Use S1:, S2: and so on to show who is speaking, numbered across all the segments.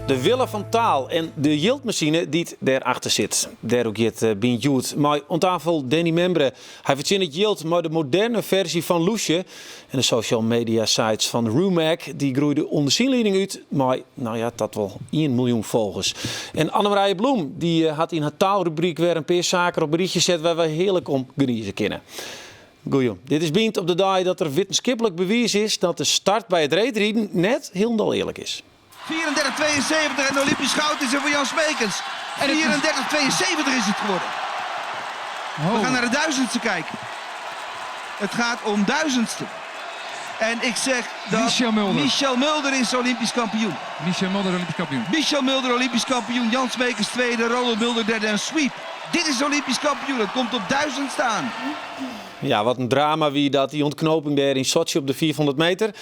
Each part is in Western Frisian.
S1: De wille fan taal en de jildmasine dy't dêrachter sit. Dêroer giet eh, Bynt hjoed mei oan tafel Danny Membre. Hy fertsjinnet jild mei de moderne ferzje fan Loesje. En de social media sites fan Rumag dy groeide ûnder syn lieding út mei, no ja, dat wol ien miljoen folgers. En Annemarije Bloem dy hat yn har taalrubryk wer in pear saken op in rychje set wêr't wy hearlik om gnize kinne. Goejûn. Dit is Bynt op de dei dat der wittenskiplik bewiis is dat de start by it reedriden net hielendal earlik is.
S2: 34-72 en Olympisch goud is er voor Jan Smeekens. 34-72 is het geworden. We gaan naar de duizendste kijken. Het gaat om duizendste. En ik zeg dat
S3: Michel Mulder.
S2: Michel Mulder is Olympisch kampioen.
S3: Michel Mulder Olympisch kampioen.
S2: Michel Mulder Olympisch kampioen. Jan Smeekens tweede, Ronald Mulder derde en sweep. Dit is Olympisch kampioen. Het komt op duizendste aan.
S1: Ja, wat in drama wie dat, dy ûntknoping dêr yn Sotsji op de 500 meter.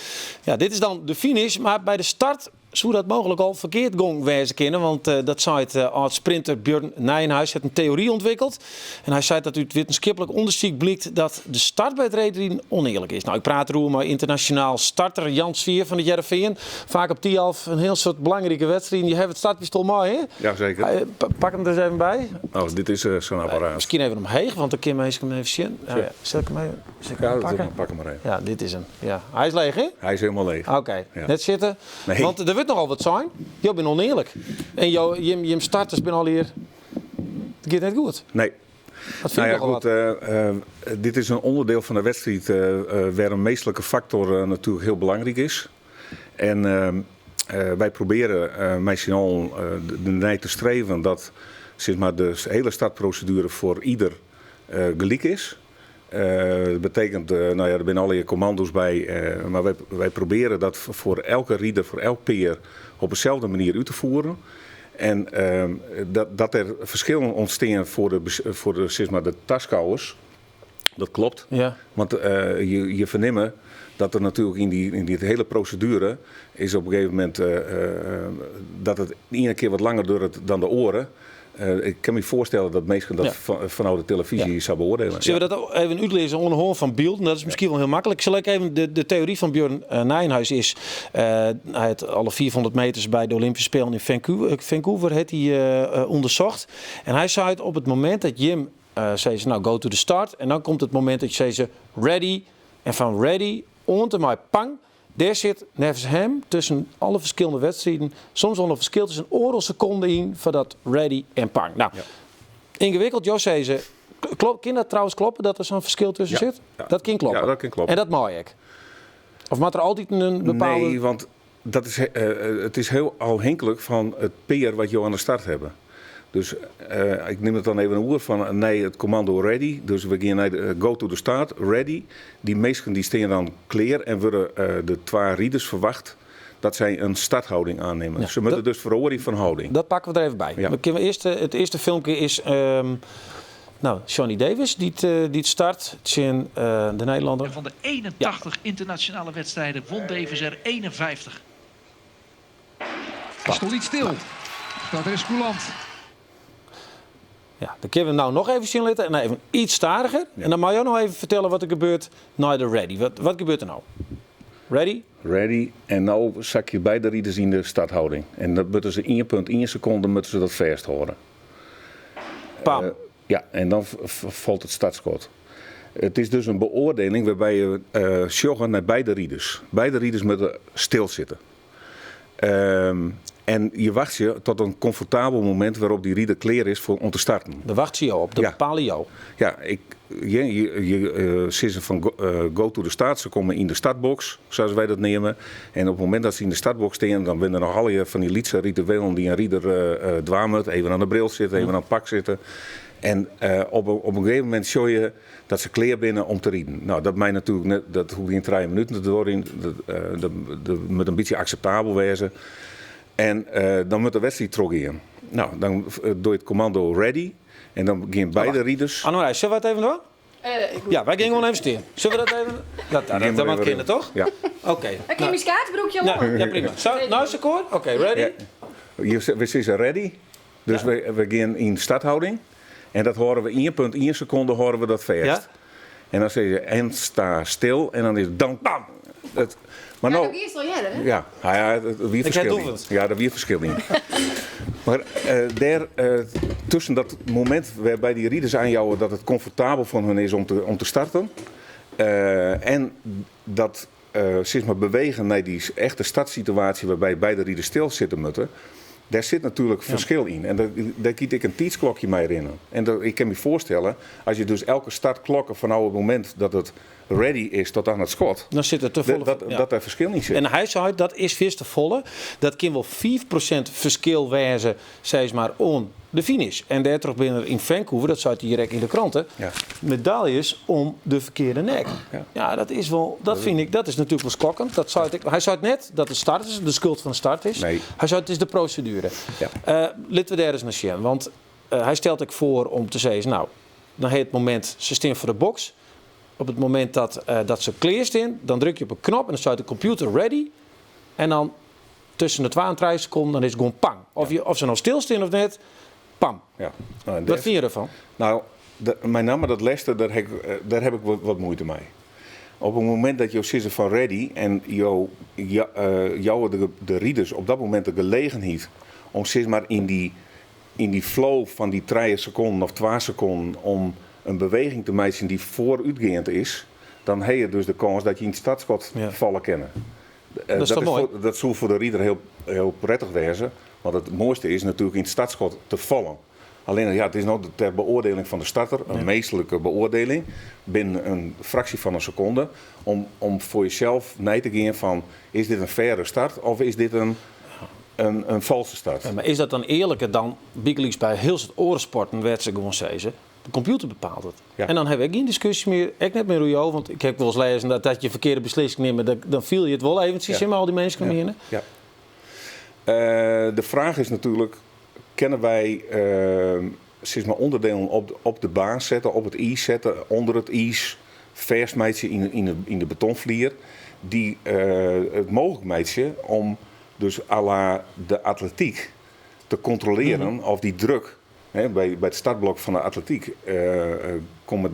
S1: Ja, dit is dan de finish, mar by de start soe dat mooglik al ferkeard gong wêze kinne, want eh, dat seit eh, âld-sprinter Björn Nijenhuis hat in teory ûntwikkeld. En hy seit dat út wittenskiplik ûndersyk blykt dat de start by it reedriden ûnearlik is. No, ik praat deroer mei ynternasjonaal starter Jan Zwier fan it Hearrenfean. Faak op Thialf in hiel soad belangrike wedstriden. Je hawwe it startpistoal mei, hè?
S4: Ja, zeker.
S1: Eh, pak him der ris even by.
S4: Oh, dit is eh, zo'n apparaat.
S1: Miskien even omheech, want dan kinne minsken him even sjen. Ja, ja. Sil ik him even, sil ik hem
S4: Ja, dat
S1: pakken?
S4: pak hem maar even.
S1: Ja, dit is him. Ja. Hy is leech, hè?
S4: Hy is hielendal leech.
S1: Oké,
S4: Ja.
S1: net sitte.
S4: Nee.
S1: Want der wurdt nochal wat sein. Jo binne ûnearlik. En jo, jim, jim starters binne allegear. It giet net goed.
S4: Nee.
S1: Dat fyn
S4: Nou
S1: ik
S4: ja,
S1: nochal
S4: goed,
S1: wat.
S4: Dit is in onderdeel fan de wedstriid wêr in minsklike faktor natuerlik hiel belangryk is. En wy probearje mei syn allen dernei te streven dat sis mar, de hiele startproseduere foar ieder gelyk is. Dat betekent, no ja, der binne allegear kommando's by, mar wy probearje dat foar elke rider, foar elk pear op deselde manier út te fieren. En dat der ferskillen ûntstean foar de, sis mar, de taskôgers, dat klopt. Want je fernimme dat der natuerlik yn dy hiele proseduere is op in gegeven momint dat it de iene kear wat langer duorret dan de oare. Ik kin my foarstelle dat minsken dat fanôf de telefyzje sa beoardielje.
S1: Sille we dat even útlizze oan de hân fan bylden? Dat is miskien wol hiel maklik. Sil ik even de teory fan Björn Nijenhuis is, hy hat alle 500 meters by de Olympyske Spelen yn Vancouver hat hy ûndersocht. En hy seit op it momint dat jim sizze, no go to the start, en dan komt it momint dat je sizze ready, en fan ready oant en mei pang, dêr sit neffens him tusken alle ferskillende wedstriden soms wol in ferskil tusken oardel sekonde yn foar dat ready en pang. No, yngewikkeld, jo sizze, kin dat trouwens kloppe dat der sa'n ferskil tusken sit? Dat kin kloppe.
S4: Ja, dat kin kloppe.
S1: En dat mei ek. Of moat der altyd in bepaalde.
S4: Nee, want dat is, it is hiel ôfhinklik fan it pear wat jo oan de start hawwe. Dus ik nim it dan even oer fan nei it kommando ready. Dus we gean nei de go to the start, ready. Dy minsken dy stean dan klear en wurde de twa riders ferwacht dat sy in starthouding oannimme.
S1: Ja,
S4: Se moatte
S1: dat
S4: dus feroarje fan houding.
S1: Dat pakke we der even by.
S4: Ja.
S1: Dan kinne we earst, it earste filmke is no, Shani Davis dy't dy't start tsjin de Nederlanner.
S5: En van de 81 internationale wedstrijden won Davis er 51.
S3: Hij stond niet stil. Dat is coulant.
S1: Ja, dan kinne we no noch even sjen litte en even iets stadiger. En dan mei jo noch even fertelle wat der gebeurt nei de ready. Wat, wat gebeurt der no? Ready?
S4: Ready. En no sakje beide riders yn de starthouding. En dat moatte se 1,1 sekonde moatte se dat fêsthâlde.
S1: Pam.
S4: Ja, en dan falt it startskot. It is dus in beoardieling wêrby je sjogge nei beide riders. Beide riders moatte stilsitte. En je wachtsje tot in komfortabel momint wêrop't dy rider klear is foar om te starten.
S1: Dêr wachtsje jo op, dat bepale jo.
S4: Ja, ik, je, je, je sizze fan go to the start. Se komme yn de startbox, sa as wy dat neame. En op it momint dat se yn de startbox stean, dan binne der noch allegear fan dy lytse rituelen dy't in rider dwaan moat. Even oan de bril sitte, even oan it pak sitte. En op in gegeven momint sjogge je dat se klear binne om te riden. No, dat mei natuerlik net, dat hoecht gjin trije minuten te duorjen. Dat, dat moat in bytsje akseptabel wêze. En dan moat de wedstriid trochgean. No, dan doe je it kommando ready en dan gean beide riders.
S1: Annemarije, sille wy it even dwaan? Ja, wy gean gewoan even stean. Sille we dat even? Dat, dat, dat moat kinne, toch?
S4: Ja.
S1: Oké.
S6: Ik kin myn skaatsbroekje al oan.
S1: Ja, prima. Sa, no is it akkoart? Oké, ready?
S4: Ja. We sizze ready. Dus we gean yn starthouding. En dat hâlde we 1,1 sekonde hâlde we dat fêst.
S1: Ja.
S4: En dan sizze se en sta stil en dan is it dan bam! It, mar
S6: Ja,
S4: no,
S6: dat wie al earder, hè?
S4: Ja, nou ja, it wie
S1: Ik
S4: ferskil
S1: ha
S4: yn.
S1: doefend.
S4: Ja, der wie ferskil yn. Mar dêr tusken dat momint wêrby dy riders oanjouwe dat it komfortabel foar hun is om te starten en dat sis mar bewegen nei dy echte startsituaasje wêrby beide riders stil sitte moatte, dêr sit natuerlik ferskil yn. En dêr giet ek in tiidsklokje mei rinnen. En ik kin my foarstelle, as je dus elke start klokke fanôf it momint dat it ready is tot oan it skot,
S1: Dan sit der te folle ja.
S4: dat dêr ferskil yn sit.
S1: En hy sei dat is fierste folle. Dat kin wol 5% ferskil wêze, sis mar, oan de finish. En dêrtroch binne der yn Vancouver, dat seit hy hjir ek yn de krante,
S4: Ja.
S1: medaljes om de ferkearde nek.
S4: Ja.
S1: Ja, dat is wol, dat fyn ik, dat is natuerlik wol skokkend. Dat seit ek, hy seit net dat de start is, de skuld fan de start is.
S4: Nee.
S1: Hy seit it is de proseduere.
S4: Ja.
S1: Litte we dêr ris nei sjen, want hy stelt ek foar om te sizzen, nou, dan ha je it momint, se stean foar de boks. Op it momint dat se klear stean, dan druk je op in knop en dan seit de computer ready. En dan tusken de 2 en 3 sekonden, dan is it gewoan pang. Of se no stilstean of net, pam.
S4: Ja. Nou, en
S1: Wat
S4: dêr-
S1: fyn je derfan?
S4: Nou, mei namme dat lêste, dêr ha ik wat muoite mei. Op it momint dat jo sizze fan ready en jo jouwe de riders op dat momint de gelegenheid om sis mar yn dy flow fan dy 3 sekonden of 2 sekonden om in beweging te meitsjen dy't foarútgeand is, dan ha je dus de kâns dat je yn it startskot falle kinne.
S1: Dat is toch moai?
S4: Dat soe foar de rider hiel, hiel prettich wêze, want it moaiste is natuerlik yn it startskot te fallen. Allinne, ja, it is no ter beoardieling fan de starter, in minsklike beoardieling, binnen in fraksje fan in sekonde, om foar jesels nei te gean fan, is dit in faire start of is dit in falske start?
S1: Ja, mar is dat dan earliker dan bygelyks by hiel soad oare sporten wêr't se gewoan sizze, de kompjûter bepaalt it.
S4: Ja.
S1: En dan ha we ek gjin diskusje mear, ek net mear oer jo, want ik ha wolris lêzen dat je ferkearde beslissing nimme, dan fiel je it wol eventsjes,
S4: Ja.
S1: mei al dy minsken om je hinne.
S4: Ja. De fraach is natuerlik, kinne wy sis mar ûnderdielen op de baan sette, op it iis sette, ûnder it iis fêstmeitsje yn de betonflier, dy't it mooglik meitsje om dus à la de atletyk te kontrolearjen of dy druk, hè, by it startblok fan de atletyk komme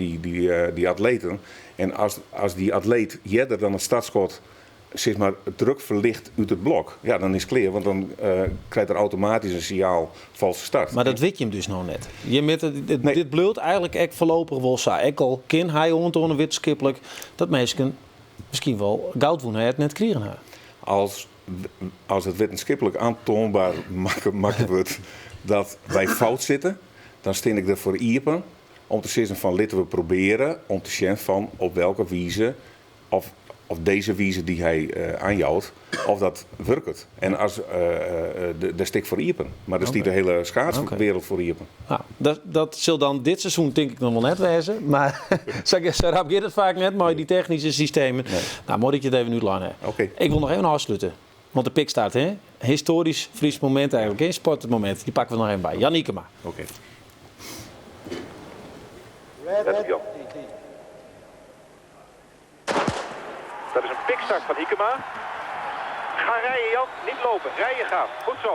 S4: dy atleten en as dy atleet earder dan it startskot sis mar druk ferlicht út it blok, ja, dan is it klear, want dan krijt er automatysk in sinjaal falske start.
S1: Mar dat wit jim dus noch net. Jim witte,
S4: Nee.
S1: dit bliuwt eigentlik ek foarlopich wol sa. Ek al kin hy oantoane wittenskiplik dat minsken miskien wol goud wûn ha, it net krigen ha.
S4: As it wittenskiplik oantoanber makke wurdt dat wy fout sitte, dan stean ik derfoar iepen om te sizzen fan litte we probearje om te sjen fan op welke wize of dizze wize dy't hy oanjout, of dat wurket. En as, dêr stean ik foar iepen. Mar dêr stiet de hiele skaatswereld foar iepen.
S1: Nou, dat sil dan dit seizoen tink ik noch wol net wêze. Mar sa rap giet it faak net mei dy technyske systemen.
S4: Nee.
S1: Nou, moai dat je it even útlein ha.
S4: Oké.
S1: Ik wol noch even ôfslute. Want de pikstart, hè? Histoarysk Frysk momint eigentlik, hè? Sportmomint. Dy pakke we noch even by. Jan Ykema.
S4: Oké.
S7: Let op, Jan. Dat is een pikstart van Ykema. Ga rijden, Jan. Niet lopen. Rijden gaan. Goed zo.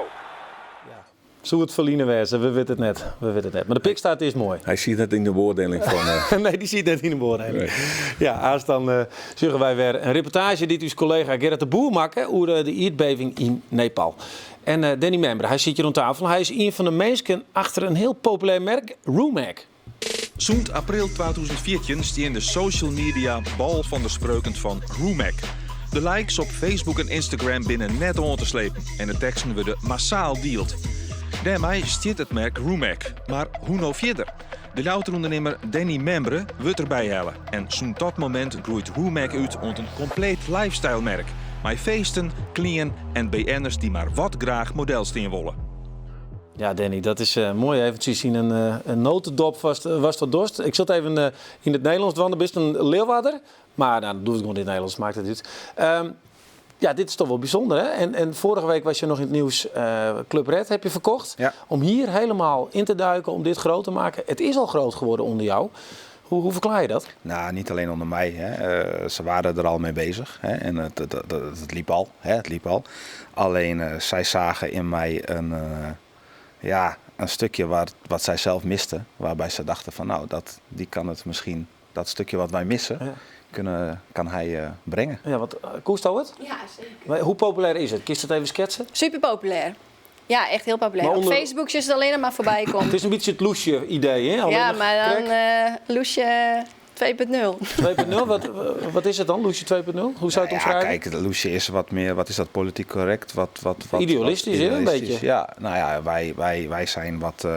S1: Soe it ferline wêze? We witte it net. We witte it net. Mar de pikstart is moai.
S4: Hy siet net yn de beoardieling fan.
S1: Nee, dy siet net yn de beoardieling.
S4: Nee.
S1: Ja, aanst dan sjogge wy wer in reportaazje dy't ús kollega Gerrit de Boer makke oer de ierdbeving yn Nepal. En Danny Membre, hy sit hjir oan tafel. Hy is ien fan de minsken achter in hiel populêr merk, Roomag.
S8: Sûnt april 2014 stean de social media bol fan de spreuken fan Roomag. De likes op Facebook en Instagram binne net oan te slepen en de teksten wurde massaal dield. Dêrmei stiet it merk Roomag. Mar hoe no fierder? De Ljouwerter ûndernimmer Danny Membre wurdt derby helle. En sûnt dat momint groeit Roomag út oant in kompleet lifestyle-merk. Mei feesten, klean en BN'ers dy't mar wat graach model stean wolle.
S1: Ja, Danny, dat is moai. Eventsjes yn in notendop watst dat dochst. Ik sil it even yn it Nederlânsk dwaan. Do bist in Leeuwarder, mar dan doch ik it gewoan yn it Nederlânsk, makket it út. Ja, dit is toch wol bysûnder, hè? En foarige wike wie je noch yn it nijs, Club Red ha je ferkocht.
S9: Ja.
S1: Om hjir hielendal yn te duiken, om dit grut te meitsjen. It is al grut wurden ûnder jo. Hoe ferklearje je dat?
S9: Nou, niet alleen onder mij. Hè. Ze waren er al mee bezig. Hè. En het liep al. Hè. Het liep al. Alleen zij zagen in mij een, ja, een stukje waar, wat zij zelf misten, waarbij ze dachten van nou, dat, die kan het misschien, dat stukje wat wij missen,
S1: Ja.
S9: kunnen, kan hij brengen.
S1: Ja, wat, koest het?
S6: Ja, zeker.
S1: Maar hoe populair is het? Kun je dat even schetsen?
S6: Super populair. Ja, echt heel populair.
S1: Maar onder-
S6: Op Facebook is het alleen maar voorbij komt.
S1: Het is een beetje het loesje idee, hè? Alleen
S6: Ja,
S1: nog
S6: maar dan
S1: crack.
S6: Loesje 2.0.
S1: 2.0, wat is het dan, Loesje 2.0? Hoe zou je het
S9: Nou ja,
S1: omschrijven?
S9: kijk, de Loesje is wat meer, wat is dat, politiek correct? Wat,
S1: Idealistisch,
S9: wat
S1: hè, een
S9: idealistisch.
S1: beetje.
S9: Ja, nou ja, wij zijn wat,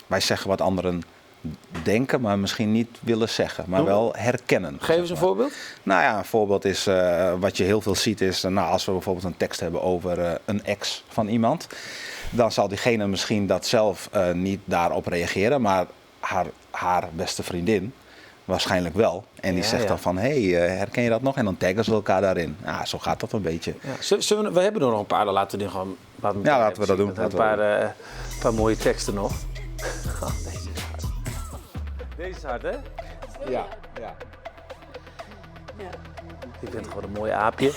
S9: wij zeggen wat anderen denken, maar misschien niet willen zeggen, maar wel herkennen.
S1: Geef eens een voorbeeld.
S9: Nou ja, een voorbeeld is, wat je heel veel ziet is, nou, als we bijvoorbeeld een tekst hebben over een ex van iemand, dan zal diegene misschien dat zelf niet daarop reageren, maar haar beste vriendin waarschijnlijk wel. En die zegt dan van, hé, hey, herken je dat nog? En dan taggen ze elkaar daarin. Ja, zo gaat dat een beetje.
S1: Ja. Zullen we hebben er nog een paar, dan laten we die gewoon... Laten we
S9: Ja, laten we dat doen.
S1: Een
S9: Laten we
S1: paar mooie teksten nog. Oh, deze is hard. Deze is hard, hè?
S9: Ja, ja.
S6: Ja.
S1: Ik ben gewoon een mooi aapje.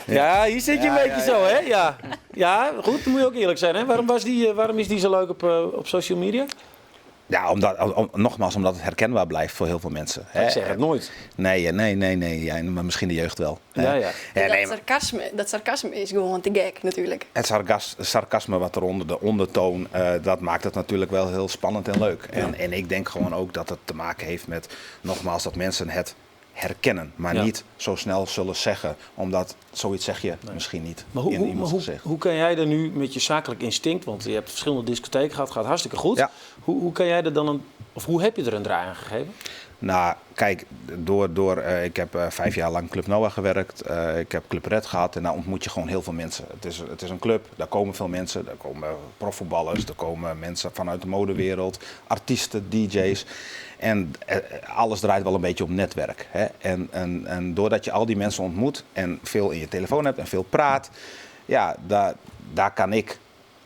S1: Ja, hier zit je een beetje zo, hè? Ja. Ja, goed, dan moet je ook eerlijk zijn, hè? Waarom is die zo leuk op social media?
S9: Ja, nogmaals, omdat het herkenbaar blijft voor heel veel mensen. Hè?
S1: Ik zeg het nooit.
S9: Nee, nee, nee, nee. Ja, maar misschien de jeugd wel. Hè?
S1: Ja, ja.
S9: Ja, nee, maar
S6: Dat sarcasme is gewoon te gek natuurlijk.
S9: het sarcasme wat eronder, de ondertoon, dat maakt het natuurlijk wel heel spannend en leuk. En ik denk gewoon ook dat het te maken heeft met, nogmaals, dat mensen het herkennen, maar niet zo snel zullen zeggen, omdat zoiets zeg je misschien niet
S1: Maar
S9: in iemands gezicht.
S1: hoe kan jij er nu met je zakelijk instinct, want je hebt verschillende discotheken gehad, gaat hartstikke goed.
S9: Ja.
S1: Hoe kan jij er dan een, of hoe heb je er een draai aan gegeven?
S9: Nou, kijk, ik heb 5 jaar lang Club Noah gewerkt. Ik heb Club Red gehad en daar ontmoet je gewoon heel veel mensen. Het is een club, daar komen veel mensen. Daar komen profvoetballers, daar komen mensen vanuit de modewereld, artiesten, DJ's. En alles draait wel een beetje om netwerk. Hè? En doordat je al die mensen ontmoet en veel in je telefoon hebt en veel praat, ja, daar kan ik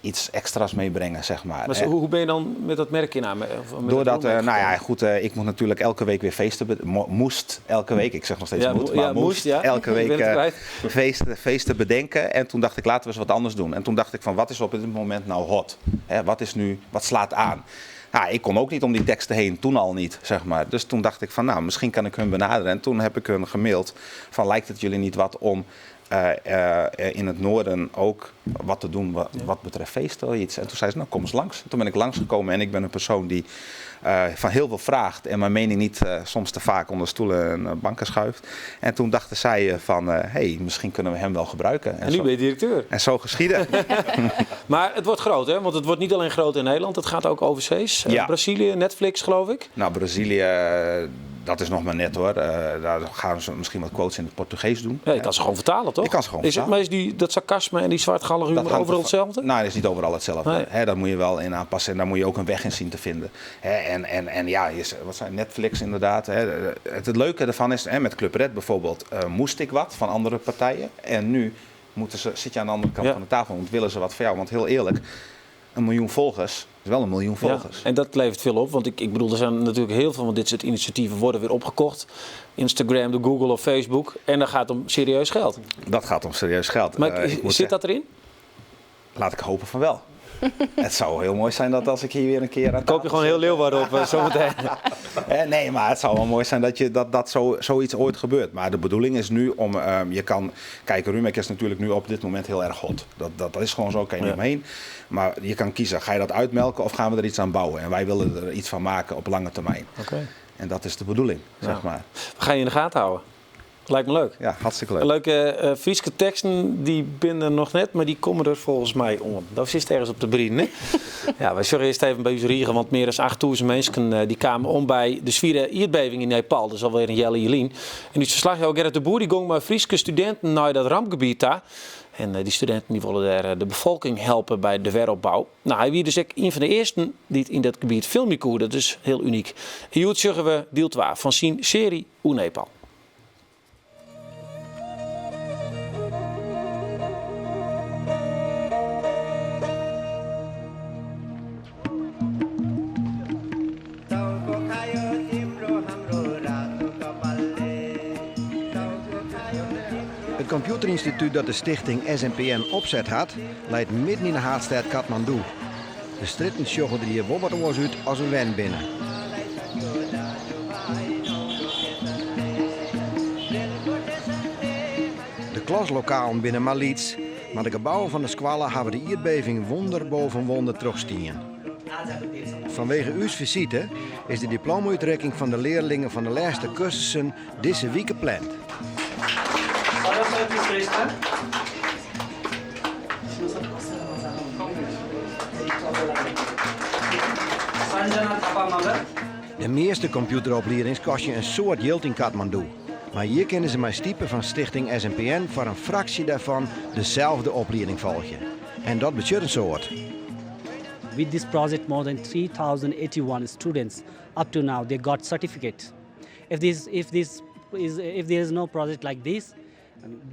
S9: iets extra's meebrengen, zeg maar.
S1: Maar hoe ben je dan met dat merk in aanmerking? Of met
S9: Doordat,
S1: dat
S9: nou ja, goed, ik moet natuurlijk elke week weer feesten moest elke week, ik zeg nog steeds
S1: Ja,
S9: moet, maar
S1: ja,
S9: moest
S1: moest, ja.
S9: elke
S1: Ik ben
S9: week,
S1: het kwijt.
S9: feesten bedenken. En toen dacht ik, laten we eens wat anders doen. En toen dacht ik van, wat is op dit moment nou hot? Hè, wat is nu, wat slaat aan? Nou, ik kon ook niet om die teksten heen, toen al niet, zeg maar. Dus toen dacht ik van, nou, misschien kan ik hun benaderen. En toen heb ik hun gemaild van, lijkt het jullie niet wat om in het noorden ook wat te doen wat betreft feesten of iets. En toen zei ze, nou, kom eens langs. Toen ben ik langsgekomen en ik ben een persoon die van heel veel vraagt en mijn mening niet soms te vaak onder stoelen en banken schuift. En toen dachten zij van, hey, misschien kunnen we hem wel gebruiken.
S1: En nu ben je directeur.
S9: En zo geschiedde.
S1: Maar het wordt groot, hè? Want het wordt niet alleen groot in Nederland, het gaat ook overzees.
S9: Ja.
S1: Brazilië, Netflix, geloof ik.
S9: Nou, Brazilië, dat is nog maar net hoor. Daar gaan ze misschien wat quotes in het Portugees doen.
S1: Ja, je kan ze gewoon vertalen, toch?
S9: Je kan ze gewoon
S1: Is het,
S9: vertalen.
S1: maar is dat sarcasme en die zwartgallige humor
S9: hangt
S1: overal
S9: ervan-
S1: hetzelfde?
S9: Nou, dat is niet overal hetzelfde.
S1: Nee.
S9: Hè, daar moet je wel in aanpassen en daar moet je ook een weg in zien te vinden. Hè, en ja, wat zijn Netflix inderdaad. Hè, het leuke ervan is, hè, met Club Red bijvoorbeeld, moest ik wat van andere partijen. En nu zit je aan de andere kant van de tafel, want willen ze wat van jou. Want heel eerlijk, 1 miljoen volgers is wel 1 miljoen volgers.
S1: Ja, en dat levert veel op, want ik bedoel, er zijn natuurlijk heel veel van dit soort initiatieven worden weer opgekocht. Instagram, de Google of Facebook. En dat gaat om serieus geld.
S9: Dat gaat om serieus geld.
S1: Maar
S9: Ik moet
S1: zit dat erin?
S9: Laat ik hopen van wel. Het zou heel mooi zijn dat als ik hier weer een keer aan
S1: Koop je gewoon heel Leeuwarden op zometeen.
S9: Nee, maar het zou wel mooi zijn dat zoiets ooit gebeurt. Maar de bedoeling is nu om, je kan, kijk, Rumec is natuurlijk nu op dit moment heel erg hot. Dat is gewoon zo, kan je niet omheen. Maar je kan kiezen, ga je dat uitmelken of gaan we er iets aan bouwen? En wij willen er iets van maken op lange termijn. En dat is de bedoeling, zeg maar.
S1: We gaan je in de gaten houden. Lijkt me leuk.
S9: Ja, hartstikke leuk.
S1: Leuke Frieske teksten, die binnen nog net, maar die komen er volgens mij om. Dat zit ergens op de brien, hè? Ja, wij zullen eerst even bij u riegen, want meer dan 8000 mensen die kwamen om bij de zwiere aardbeving in Nepal. Dat is alweer een Jelle Jelien. En die verslag ook Gerrit de Boer, die ging maar Frieske studenten naar dat rampgebied daar. En die studenten die willen daar de bevolking helpen bij de weropbouw. Nou, hij was dus ook een van de eersten die het in dat gebied filmen kon. Dat is heel uniek. En hier zeggen we deel 2 van zijn serie Oer Nepal.
S10: It kompjûterynstitút dat de stichting SNPN opset hat, leit midden yn de haadstêd Kathmandu. De strjitten sjogge der hjir wol wat oars út as we wend binne. De klaslokalen binne mar lyts, mar de gebouwen fan de skoalle hawwe de ierdbeving wonder boven wonder trochstien. Fanwege ús fisite is de diplomaútrikking fan de learlingen fan de lêste kursussen dizze wike pland. De measte kompjûteropliedings kostje in soad jild yn Kathmandu. Mar hjir kinne se mei stipe fan Stichting SNPN foar in fraksje dêrfan deselfde oplieding folgje. En dat betsjut in soad.
S11: With this project more than 3081 students up to now they got certificate. If this if this is if there is no project like this,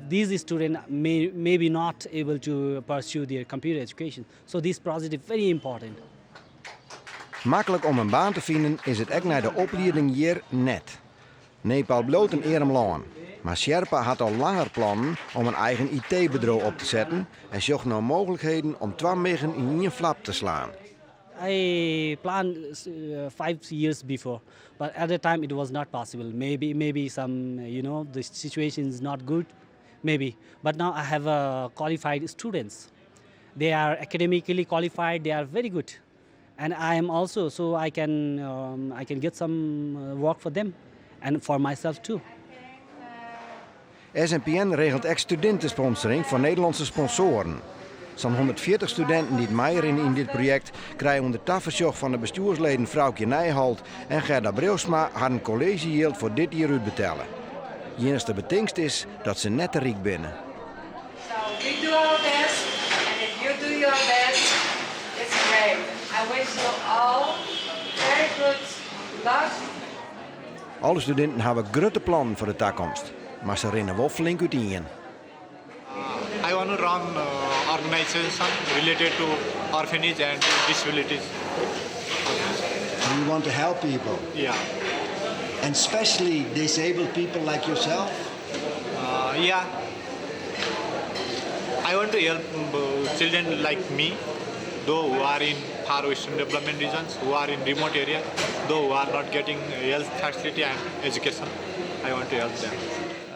S11: these students may may be not able to pursue their computer education. So this project is very important.
S10: Maklik om in baan te finen is it ek nei de oplieding hjir net. Nepal bliuwt in earm lân, mar Sherpa hat al langer plannen om in eigen IT-bedriuw op te setten en sjocht no mooglikheden om twa miggen yn ien flap te slaan.
S11: I planned 5 years before, but at the time it was not possible. Maybe, maybe some, you know, the situation is not good, maybe. But now I have uh, qualified students. They are academically qualified. They are very good, and I am also, so I can um, I can get some uh, work for them, and for myself too.
S10: SNPN regelt ek studintesponsoring foar Nederlânske sponsoaren. Sa'n 140 studinten dy't meirinne yn dit projekt krije ûnder tafersjoch fan de bestjoersleden Froukje Nijholt en Gerda Breeuwsma harren kolleezjejild foar dit jier útbetelle. Iennichste betingst is dat se net te ryk binne.
S12: So we do our best and if you do your best, it's great. I wish you all very good luck.
S10: Alle studinten hawwe grutte plannen foar de takomst, mar se rinne wol flink útien.
S13: I want to run uh, organization related to orphanage and disabilities.
S10: So you want to help people?
S13: Yeah.
S10: And especially disabled people like yourself?
S13: Uh, yeah. I want to help uh, children like me, though who are in far western development regions, who are in remote area, though who are not getting health facility and education. I want to help them.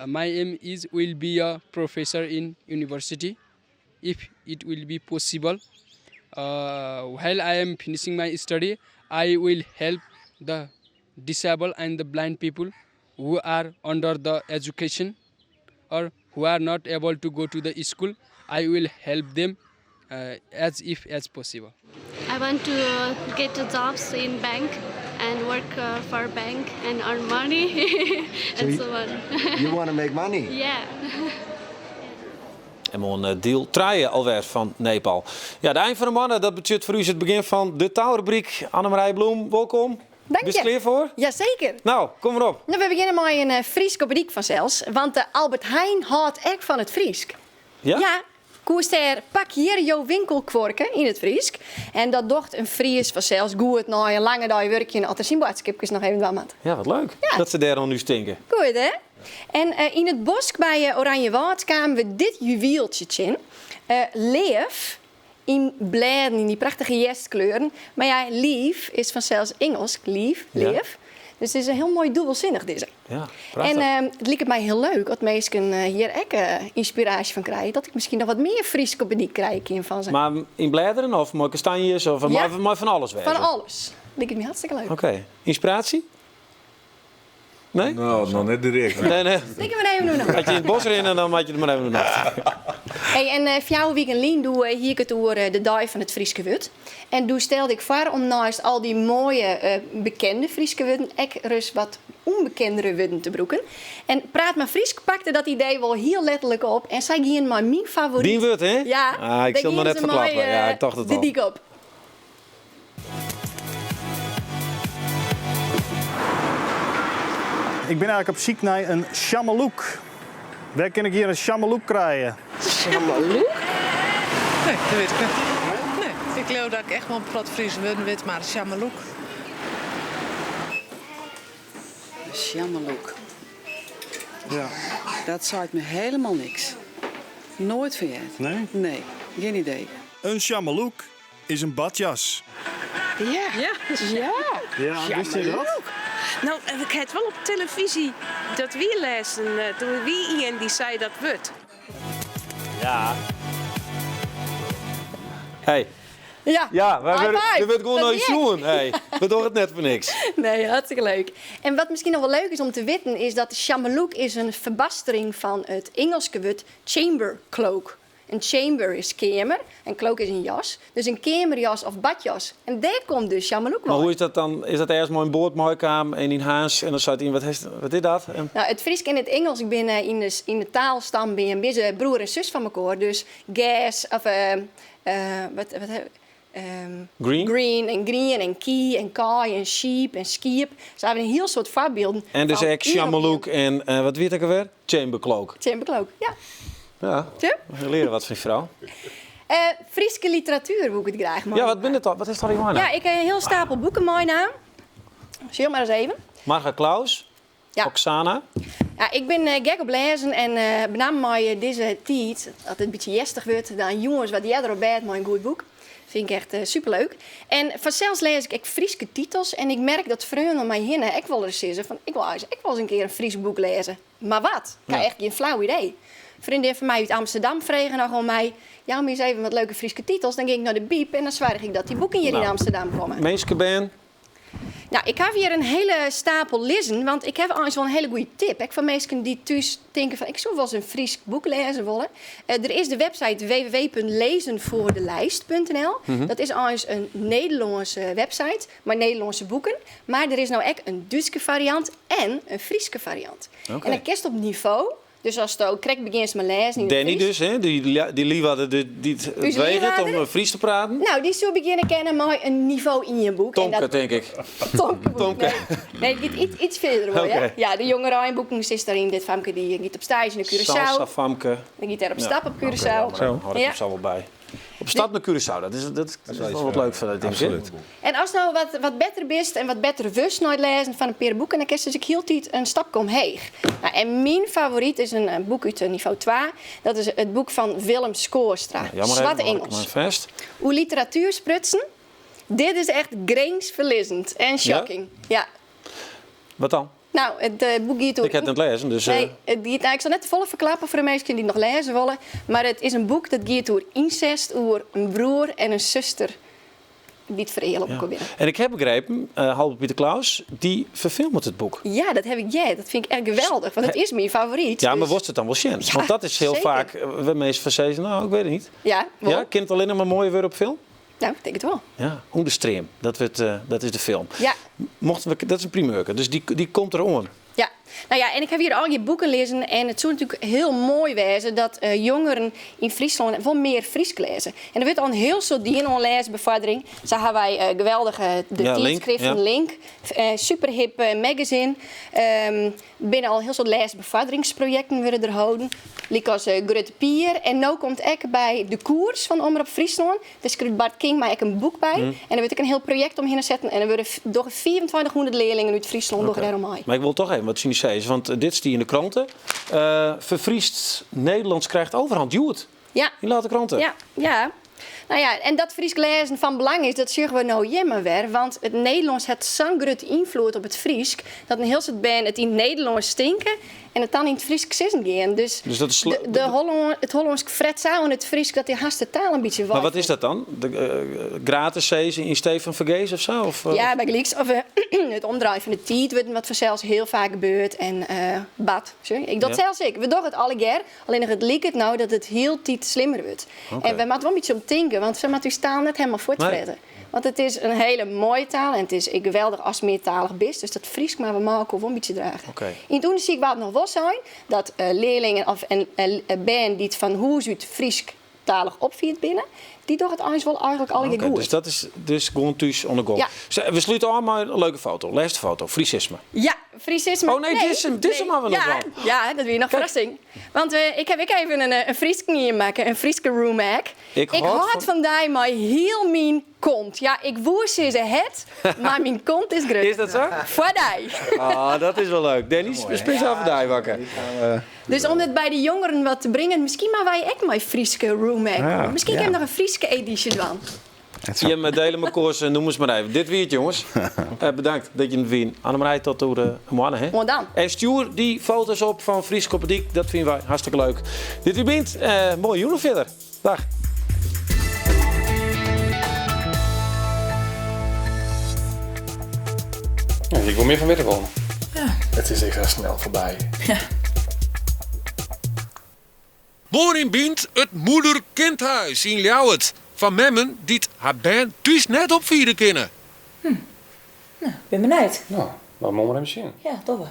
S14: My aim is will be a professor in university, if it will be possible. While I am finishing my study, I will help the disabled and the blind people who are under the education or who are not able to go to the school. I will help them as if as possible.
S15: I want to get jobs in bank and work for bank and earn money and so, on.
S10: You want to make money?
S15: Yeah.
S1: En moarn eh, diel trije alwer fan Nepal. Ja, de ein fan de moanne, dat betsjut foar ús it begjin fan de taalrubryk. Annemarije Bloem, wolkom.
S6: Dank je.
S1: Bist klear foar?
S6: Jazeker.
S1: No, kom mar op.
S6: No, we begjinne mei in eh, Frysk op 'e dyk fansels, want de Albert Heijn hâldt ek fan it Frysk.
S1: Ja?
S6: Ja, koest dêr pak hjir jo winkelkuorke yn it Frysk. En dat docht in Fries fansels goed nei in lange dei wurkjen as er syn boadskipkes noch even dwaan moat.
S1: Ja, wat leuk
S6: Ja.
S1: dat se dêr oan ús tinke.
S6: Goed, hè? En eh, yn it bosk by eh, Oranjewâld kamen we dit juwieltsje tsjin. Eh, leaf yn blêden, yn dy prachtige hjerstkleuren. Mar ja, leaf is fansels Ingelsk, leaf,
S1: Ja.
S6: leaf. Dus it is in hiel moai dûbelsinnich dizze.
S1: Ja, prachtich.
S6: En ehm, it liket my hiel leuk as minsken eh, hjir ek eh, ynspiraasje fan krije. Dat ik miskien noch wat mear Frysk op 'e dyk krije kin fan se.
S1: Mar yn blêderen of mei kastanjes of
S6: Ja.
S1: mei, mei fan alles wêze?
S6: Fan alles. Liket my hartstikke leuk.
S1: Oké. Ynspiraasje? Nee?
S4: No, noch net direkt.
S1: Nee, nee.
S6: Tink mar even oer nei.
S1: As je yn it bosk rinne, dan moat je der mar even oer nei.
S6: Hey, en eh, 4 wiken lyn doe eh, hie ik it oer eh, de dei fan it Fryske wurd. En doe stelde ik foar om neist al dy moaie eh, bekende Fryske wurden ek ris wat ûnbekendere wurden te brûken. En Praat mar Frysk pakte dat idee wol hiel letterlik op en sy giene mei myn favoryt.
S1: Dyn wurd, hè?
S6: Ja,
S1: Ah, ik
S6: dêr
S1: sil it noch
S6: giene
S1: net
S6: se mei,
S1: ferklappen. Ja,
S6: eh,
S1: ik tocht it
S6: de
S1: al.
S6: dyk op.
S16: Ik bin eigentlik op syk nei in sjameloek. Wêr kin ik hjir in sjameloek krije?
S17: Sjameloek? Nee, dat wit ik net. Nee, ik leau dat ik echt wol in protte Fryske wurden wit, mar sjameloek.
S18: Sjameloek.
S16: Ja.
S17: Dat seit me helemaal niks. Noait fan heard.
S16: Nee?
S17: Nee, gjin idee.
S16: In sjameloek is in badjas.
S18: Ja.
S17: Ja.
S18: Ja.
S16: Ja, wist je dat?
S18: No, ik ha it wol op telefyzje dat wie lêzen. Eh, Doe wie ien dy sei dat wurd.
S1: Ja. Hey.
S6: Ja,
S1: Ja, wy
S6: High
S1: wurde,
S6: five.
S1: der wurdt gewoan
S6: Dat
S1: nei
S6: wie ik.
S1: sjoen. Hey, we dogge it net foar niks.
S6: Nee, hartstikke leuk. En wat miskien noch wol leuk is om te witten, is dat de sjameloek is in ferbastering fan it Ingelske wurd chamber cloak. In chamber is keamer en cloak is in jas. Dus in keamerjas of badjas. En dêr komt dus sjameloek
S1: Mar
S6: wei.
S1: hoe is dat dan? Is dat ergens mei in boat meikaam en yn Harns en dan seit ien, wat, is, wat is dat? En,
S6: No, it Frysk en it Ingelsk binne yn de, yn de taalstambeam binne se broer en sus fan mekoar. Dus gers of eh, eh, wat, wat, ehm,
S1: Green?
S6: green en grien en kie en kaai en sheep en skiep. Se hawwe in hiel soad foarbylden.
S1: en dus
S6: fan
S1: ek
S6: ien op
S1: sjameloek en eh, wat wie it ek alwer? Chamber cloak.
S6: Chamber cloak, ja.
S1: Ja,
S6: Ja.
S1: we leare wat fan dy frou.
S6: Eh, Fryske literatuer woe ik it graach mei.
S1: Ja, wat binne it dan? Wat is dat Johanna?
S6: Ja, ik ha in hiel stapel boeken meinaam. Sjoch mar ris even.
S1: Marga Claus,
S6: Ja.
S1: Oksana.
S6: Ja, ik bin eh, gek op lêzen en eh benammen mei eh, dizze tiid, dat it in bytsje hjerstich wurdt, dan jûns wat earder op bêd mei in goed boek. Fyn ik echt eh, superleuk. En fansels lês ik ek Fryske titels en ik merk dat freonen om my hinne ek wolris sizze fan ik wol eins ek wolris in kear in Frysk boek lêze. Mar wat? Ik ha
S1: Ja.
S6: echt gjin flau idee. In freondin fan my út Amsterdam frege noch oan my, jou my ris even wat leuke Fryske titels. Dan gean ik nei de byb en dan soargje ik dat dy boeken hjir
S1: No.
S6: yn Amsterdam komme.
S1: Minskebern.
S6: No, ik ha hjir in hiele stapel lizzen, want ik ha eins wol in hiele goede tip. Ek foar minsken dy't thús tinke fan ik soe wolris in Frysk boek lêze wolle. Eh, der is de website www.lezenvoordelijst.nl. Dat is eins in Nederlânske website mei Nederlânske boeken. Mar der is no ek in Dútske fariant en in Fryske fariant.
S1: Oké.
S6: En dan kinst op nivo, dus asto krekt begjinst mei lêzen yn it
S1: Danny
S6: Frysk.
S1: dus, hè? Dy, dy Liwwadder dy't dy't it
S6: Us
S1: wegeret om
S6: Liwwadder?
S1: eh, Frysk te praten.
S6: No, dy soe begjinne kinne mei in nivo ien boek. En
S1: Tomke,
S6: dat-
S1: tink ik.
S6: Tomke.
S1: Tomke.
S6: Nee, it giet iets, iets fierder wol,
S1: Oké.
S6: ja. Ja, de jongereinboeken sit dêryn. Dit famke dy giet op staazje nei Curaçao.
S1: Salsa famke.
S6: Dan giet dêr op
S1: Ja.
S6: stap op Curaçao.
S1: Zo, hâld ik
S6: Ja.
S1: him sa wol by. Op stap nei Curaçao, dat is, dat is wol wat leuk foar dat ding.
S9: Absoluut.
S6: En ast no wat, wat better bist en wat better wurdst nei it lêzen fan in pear boeken, dan kinst dus ek hieltyd in stapke omheech. No, en myn favoryt is in, in boek út nivo 2. Dat is it boek fan Willem Schoorstra.
S1: Jammer
S6: Swarte
S1: even, hâld ik
S6: Ingels.
S1: mar fêst.
S6: Oer literatuer sprutsen. Dit is echt grinsferlizzend en shocking. Ja.
S1: Wat dan?
S6: No, it eh, boek giet oer...
S1: Ik ha it net lêzen, dus... eh,
S6: Nee, it giet, no, ik sil net te folle ferklappe foar de minsken dy't noch lêze wolle. Mar it is in boek dat giet oer ynsest, oer in broer en in suster dy't fereale op elkoar binne.
S1: En ik ha begrepen, eh Halbe Piter Claus, dy ferfilmet it boek.
S6: Ja, dat ha ik heard. Dat fyn ik echt geweldich, want it is myn favoryt.
S1: Ja, mar
S6: dus-
S1: wolst it dan wol sjen?
S6: Ja,
S1: Want dat is hiel
S6: seker.
S1: faak, eh, wêr't minsken fan sizze, no, ik wit it net.
S6: Ja, wol.
S1: Ja, kin it allinnich mar moaier wurde op film?
S6: No, ik tink it wol.
S1: Ja, Under Stream, dat, wurdt, eh, dat is de film.
S6: Ja.
S1: Mochten we, dat is in primeurke, dus dy, dy komt deroan.
S6: Ja, no ja, en ik ha hjir al dy boeken lizzen en it soe natuerlik hiel moai wêze dat eh, jongeren yn Fryslân wol mear Frysk lêze. En der wurdt al in hiel soad dien oan lêsbefoardering. Sa hawwe wy eh, geweldige de
S1: Ja, Link,
S6: tydskriften
S1: ja.
S6: Link, eh, superhip eh, magazine. Ehm binne al hiel soad lêsbefoarderingsprojekten wurde der holden, lykas eh, Grutte Pier. En no komt ek by de koers fan Omrop Fryslân, dêr skriuwt Bart Kingma ek in boek by. En der wurdt ek in hiel projekt omhinne setten en der wurde dogge 2500 learlingen út Fryslân dogge
S1: Oké.
S6: dêroan mei.
S1: Mar ik wol dochs even wat tsjin dy sizze, want eh, dit stiet yn de krante. Eh Ferfryst Nederlânsk krijt overhand. Hjoed.
S6: Ja.
S1: Yn late krante.
S6: Ja, ja. No ja, en dat Frysk lêzen fan belang is, dat sjogge we no hjir mar wer. Want it Nederlânsk hat sa'n grutte ynfloed op it Frysk, dat in hiel soad bern it yn it Nederlânsk tinke en it dan yn it Frysk sizzen gean. Dus,
S1: Dus dat is
S6: de, de Hollân, it Hollânsk fret sa oan it Frysk dat dy hast de taal in bytsje
S1: Mar wat is dat dan? De, eh, gratis sizze yn stee fan fergees of sa? Of, eh,
S6: Ja, bygelyks. Of eh, it omdraaien fan de tiidwurden, wat fansels hiel faak gebeurt. En eh, bad. Sorry. Ik doch
S1: Ja.
S6: sels ek. We dogge it allegear. Allinnich it liket no dat it hieltyd slimmer wurdt.
S1: Oké.
S6: En wy moatte wol in bytsje om tinke, want se moatte ús taal net hielendal fuortfrette. Want it is in hiele moaie taal en it is ek geweldich ast meartalich bist. Dus dat Frysk moatte we mei elkoar wol in bytsje drage.
S1: Oké.
S6: Yn it ûndersyk waard noch wol sein dat eh, learlingen of en, eh, bern dy't fan hûs út Frysktalich opfied binne, dy dogge it eins wol eigentlik allegear
S1: Oké,
S6: goed.
S1: dus dat is dus gewoan thús oan de gong.
S6: Ja.
S1: We slute ôf mei in leuke foto. Lêste foto, Frisisme.
S6: Ja, Frisisme.
S1: Oh nee, dizze, dizze moatte we noch
S6: ja,
S1: dwaan.
S6: Ja, dat wie noch ferrassing. Want eh, ik ha ek even in, eh, in Frysken ien makke, in Fryske roomhack.
S1: Ik hâld
S6: hâld fan dy mei hiel myn kont. Ja, ik woe sizze het, mar myn kont is grut.
S1: Is dat sa?
S6: Foar dy.
S1: Ah, dat is wol leuk. Dennis, spesjaal foar dy wakker.
S6: Dus om it by de jongeren wat te bringen, miskien moatte wy ek mei Fryske roomhack.
S1: Ja,
S6: Miskien
S1: ja.
S6: kin ik noch in Fryske edysje dwaan.
S1: Jim dele mekoars nûmers mar even. Dit wie it, jonges. Bedankt dat jim der wienen. Annemarij, tot oer in moanne. Hè?
S6: Oant dan.
S1: En stjoer dy foto's op fan Frysk op 'e dyk. Dat fine wy hartstikke leuk. Dit wie Bynt. Moaie jûn fierder. Dag.
S19: Ja, ik wil meer van weten komen.
S20: Ja.
S19: Het is echt snel voorbij.
S20: Ja.
S21: Moarn yn Bynt it Moeder-Kindhuis yn Ljouwert foar memmen dy't har bern thús net opfiede kinne.
S20: Nou, bin benijd.
S19: No, dan moatte we mar even sjen.
S20: Ja, dogge we.